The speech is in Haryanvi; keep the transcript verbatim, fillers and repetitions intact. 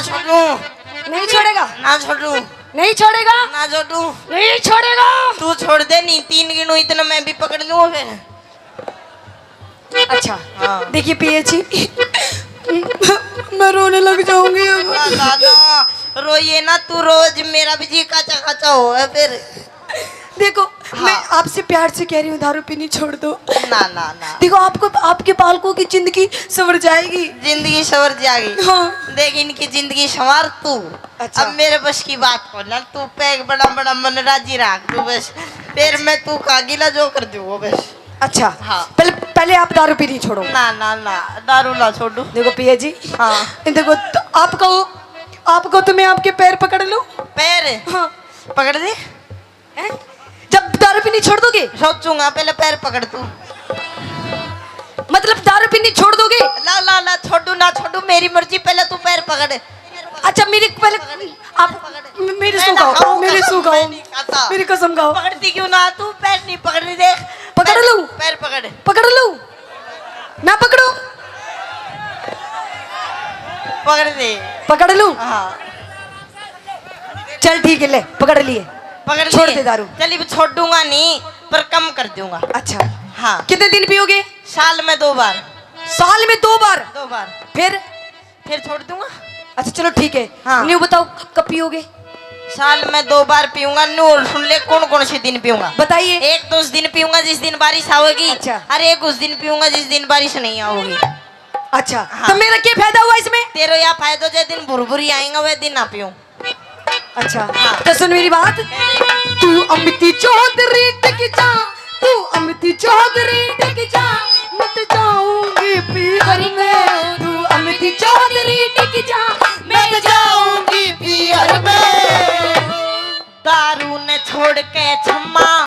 छोड़ू। नहीं छोड़ेगा? ना छोड़ू। नहीं छोड़ेगा? ना छोड़ू। नहीं छोड़ेगा? तू छोड़ दे, नहीं तीन गिनू इतना मैं भी पकड़ लूँ फिर। अच्छा। हाँ। देखिए पिया जी, मैं रोने लग जाऊंगी अब। ना, ना, ना, रोइए ना तू, रोज मेरा भी जी काचा काचा हो है फिर। देखो, हाँ। मैं आपसे प्यार से कह रही हूँ, दारू पीनी छोड़ दो। ना, ना, ना। देखो, आपको, आपके बालकों की जिंदगी संवर जाएगी। जिंदगी संवर जाएगी। हाँ। देख, इनकी जिंदगी संवार तू। अच्छा। अब मेरे बस की बात को ना, तू पैग बड़ा बड़ा मन राजी रख तू बस। फिर मैं तू का गिला जो कर दूँ वो बस। अच्छा। हाँ। पहले, पहले आप दारू पीनी छोड़ो। ना, ना, ना, दारू ना छोड़ू। देखो पिया जी। हाँ। देखो, तो आपको, आपको तो मैं आपके पैर पकड़ लूँ। पैर? हाँ। पकड़ दे। हैं? जब दारू पीनी छोड़ दोगे? सोचूंगा, पहले पैर पकड़ तू। मतलब दारू पीनी छोड़ दोगे? ला, ला, ला, छोड़ू ना छोड़ू, मेरी मर्जी, पहले तू पैर पकड़। अच्छा, मेरी पहले, आप मेरी मैं सू ना खाओ, खाऊं मेरी कसम, सू खाओ, मैं नहीं खाता। मेरी कसम खाओ। पकड़ती क्यों ना तू? पैर नहीं पकड़ रही, देख। पकड़ पैर, लूं? पैर पकड़। पकड़ लूं? ना पकड़ो? पकड़ दे। पकड़ लूं? हाँ। चल ठीक है, ले, पकड़ लिए। पकड़ छोड़ लिए। दे दारू। चल, अब छोड़ूंगा नहीं, पर कम कर दूंगा। अच्छा। हाँ। कितने दिन पियोगे? साल में दो बार। साल में दो बार? दो बार। फिर? फिर छोड़ दूंगा। अच्छा, चलो ठीक है। हाँ। न्यू बताओ, क-, कब पियोगे? साल में दो बार पीऊंगा। न्यू और सुन ले, कौन कौन से दिन पीऊंगा। बताइए। एक तो उस दिन पीऊंगा जिस दिन बारिश आओगी। अच्छा। और एक उस दिन पीऊंगा जिस दिन बारिश नहीं आओगी। अच्छा, हाँ। तो मेरा क्या फायदा हुआ इसमें? तेरा यह फायदा, जे दिन भुरभुरी आएगा, वह दिन ना पीऊं। अच्छा, हाँ। तो सुन मेरी बात। तू अमिती चौधरी टिक जा, तू अमिती चौधरी टिक जा, मैं तो जाऊंगी पीहर में। तू अमिती चौधरी टिक जा, मैं तो जाऊंगी पीहर में। दारू ने छोड़ के छम्मा।